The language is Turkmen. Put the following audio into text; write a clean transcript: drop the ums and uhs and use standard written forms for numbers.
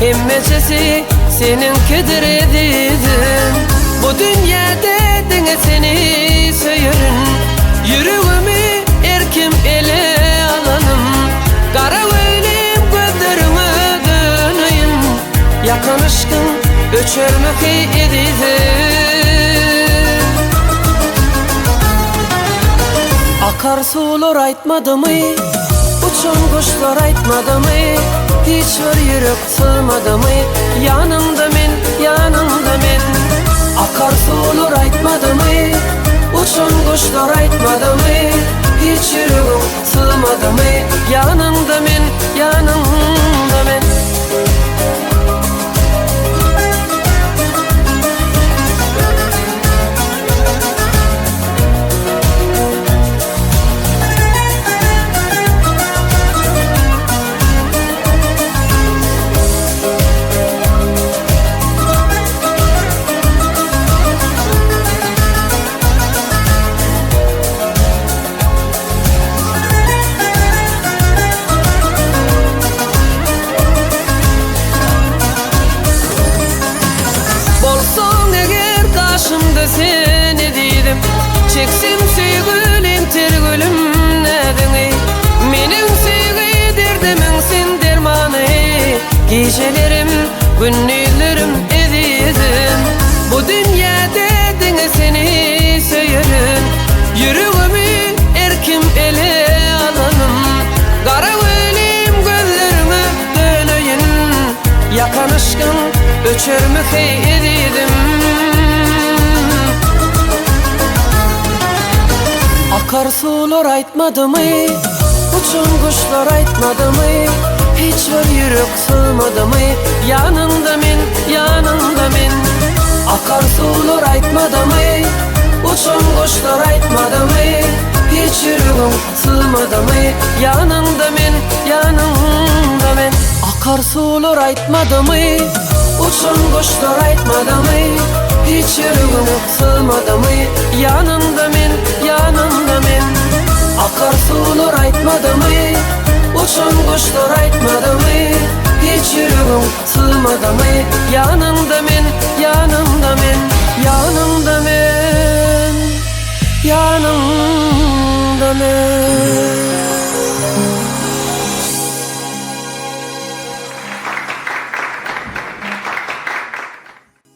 Hemmejesi seniňkidir ezizim. Bu dünýäde diňe seni söýerin. Ýüregimi erkim ele alanym. Gara göýlim gözleriňe döneýin. Ýakan yşkyň öçermeki ezizim. Akar suwlar aýtmadymy, Uçan guşlar aýtmadymy, Hiç bir ýürek sygmadymy, Ýanyňda men, ýanyňda men. Akar suwlar aýtmadymy, Uçan guşlar aýtmadymy, Hiç ýüregiň sygmadymy, Ýanyňda men, ýanyňda men. Bolsaň eger gaşymda sen ezizim, Çeksem söýgülim ter gülüm näziňi. Meniň söýgi derdimiň sen dermany, Gijelerim, gündizlerim ezizim. Bu dünýäde diňe seni söýerin, Ýüregimi erkim ele alanym. Gara göýlim gözleriňe döneýin, Ýakan yşkyň öçermi heý ezizim. Akar suwlar aýtmadymy, Uçan guşlar aýtmadymy, Hiç bir ýürek sygmadymy, Ýanyňda men, ýanyňda men. Akar suwlar aýtmadymy, Uçan guşlar aýtmadymy, Hiç ýüregiň sygmadymy, Ýanyňda men, ýanyňda men. Akar suwlar aýtmadymy, Uçan guşlar aýtmadymy, Hiç ýüregiň sygmadymy, Ýanyňda men, ýanyňda men. Akar suwlar aýtmadymy, Uçan guşlar aýtmadymy, Hiç ýüregiň sygmadymy, Ýanyňda men, ýanyňda men, Ýanyňda men, ýanyňda men.